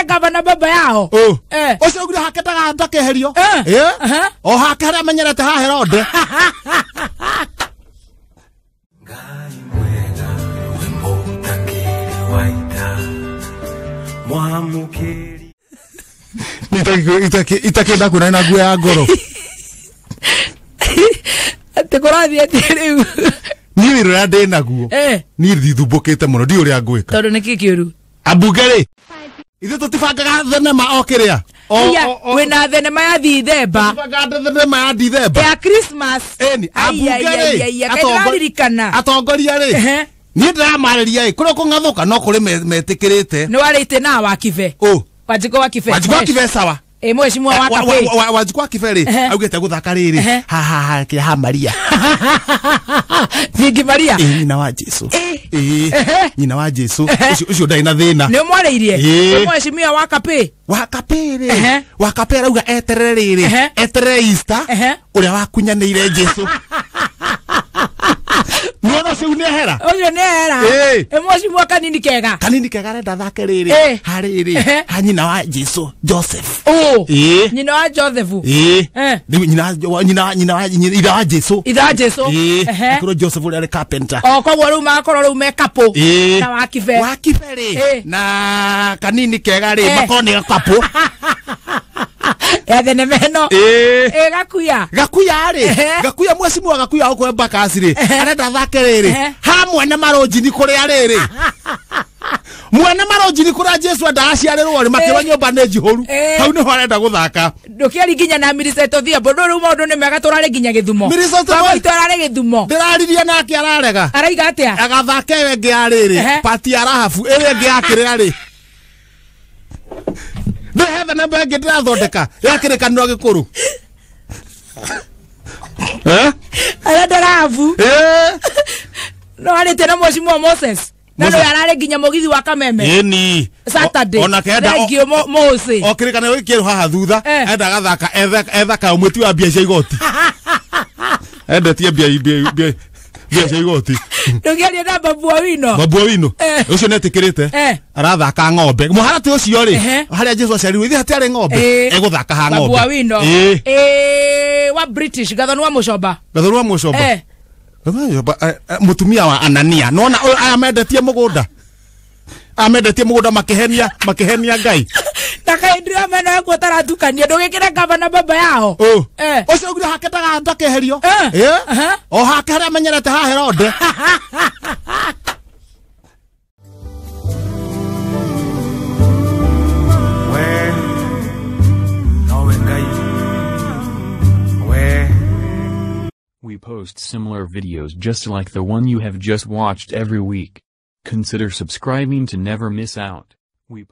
Ndũgĩkĩre gavana baba yao. Ũcio augire hake ndakeherio. O hake harĩa amenyerete ha Herode. Ngai mwega we mũtakĩrĩ wa ita mwamũkĩri. Itakĩenda kuona na nguo ya ngoro. Atĩ kũrathiĩ atĩ rĩu. Niĩ wĩra ũrĩa ndĩ naguo. Niĩ ndithumbũkĩte mũno, ndiũĩ ũrĩa ngwĩka. Tondũ nĩkĩ kĩũru? Ambunge rĩ, ithuĩ tũtibangaga thenema o kĩrĩa. Wĩna thenema ya Dithemba. Tũtibangaga thenema ya Dithemba. Ya Christmas. Ĩni, ambunge rĩ, ndĩraririkana. Atongoria rĩ, niĩ ndĩramarĩria ĩ, kũrĩa kũng'athũka no kũrĩ metĩkĩrĩte. Nĩ warĩte na Wakibe. Wanjikũ wa Kibe. Wanjikũ wa Kibe sawa. Mheshimiwa wa Kape. Wanjikũ wa Kibe rĩ, augĩte gũthaka rĩrĩ, ha ha ha kĩrĩa ha Maria. Thingi Maria. Nyina wa Jesu. Nyina wa Jesu. Ũcio ndarĩ na thĩna. Nĩ ũmwarĩirie? Mheshimiwa wa Kape. Wa Kape rĩ. Wa Kape arauga eterere rĩrĩ. Eterere Easter. Ũrĩa wakunyanĩire Jesu. Nĩwona ũcio nĩ ehera? Ũcio nĩ ehera. Mheshimiwa kanini kega. Kanini kega arenda thake rĩrĩ. Ha rĩrĩ. Ha nyina wa Jesu, Joseph. Nyina wa Joseph. Nyina ithe wa Jesu. Ithe wa Jesu. Akorwo Joseph ũrĩa arĩ carpenter. Koguo rĩu magakorwo rĩu me couple. Na Wakibe. Wakibe rĩ. Na kanini kega rĩ makorwo nĩ couple. Ya thenema ĩno. Gakuya. Gakuya rĩ. Gakuya mheshimiwa Gakuya gũkũ Embakasi rĩ. Arenda thake rĩrĩ. Ha mwene marũnjini kũrĩa rĩrĩ. Mwene marũnjini kũrĩa Jesu endaga aciarĩrwo rĩ, makĩrwo nyũmba nĩ njihũru. Hau nĩho arenda gũthaka. Ndũkĩari nginya na Millicent Odhiambo. Rĩu maũndũ nĩ mega tũrarĩ nginya Gĩthumo. Baba witũ ararĩ Gĩthumo. Ndĩraririe nake ararega. Araiga atĩa? Agathake ĩyo ĩngĩ ya rĩrĩ. Pati ya Rahabu ĩrĩa ĩngĩ ya kĩrĩa rĩ. Ndĩhe thenema ĩngĩ ndĩrathondeka ya kĩrĩkanĩro gĩkũrũ. Arenda Rahabu. No arĩte na mheshimiwa Moses. Na no ararĩ nginya mũgithi wa Kameme. Ĩni. Saturday. Ona kenda Thengiũ Mose. O kĩrĩkanĩro gĩkĩ kĩerũ haha thutha enda gathaka ethaka ũmwĩti wa mbia cia igoti. Endetie mbia cia igoti. Ndũngĩaria na Babu Owino. Babu Owino. Ũcio nĩetĩkĩrĩte. Arathaka ng'ombe. Mũharatĩ ũcio rĩ, harĩa Jesu aciarirwo ithe hatiarĩ ng'ombe. Egũthaka ha ng'ombe. Babu Owino. Wa British Gathoni wa Mũcomba. Gathoni wa Mũcomba. Mũtumia wa Anania. Nona aya mendetie mũgũnda. Aya mendetie mũgũnda makĩhenia, makĩhenia Ngai. Na kaĩ ndĩramena yaku ũtaratukania ndũgĩkĩre gavana baba yao. Ũcio augire hake ndakeherio. O hake harĩa amenyerete ha Herode. We nowe Ngai. We. We post similar videos just like the one you have just watched every week. Consider subscribing to never miss out. We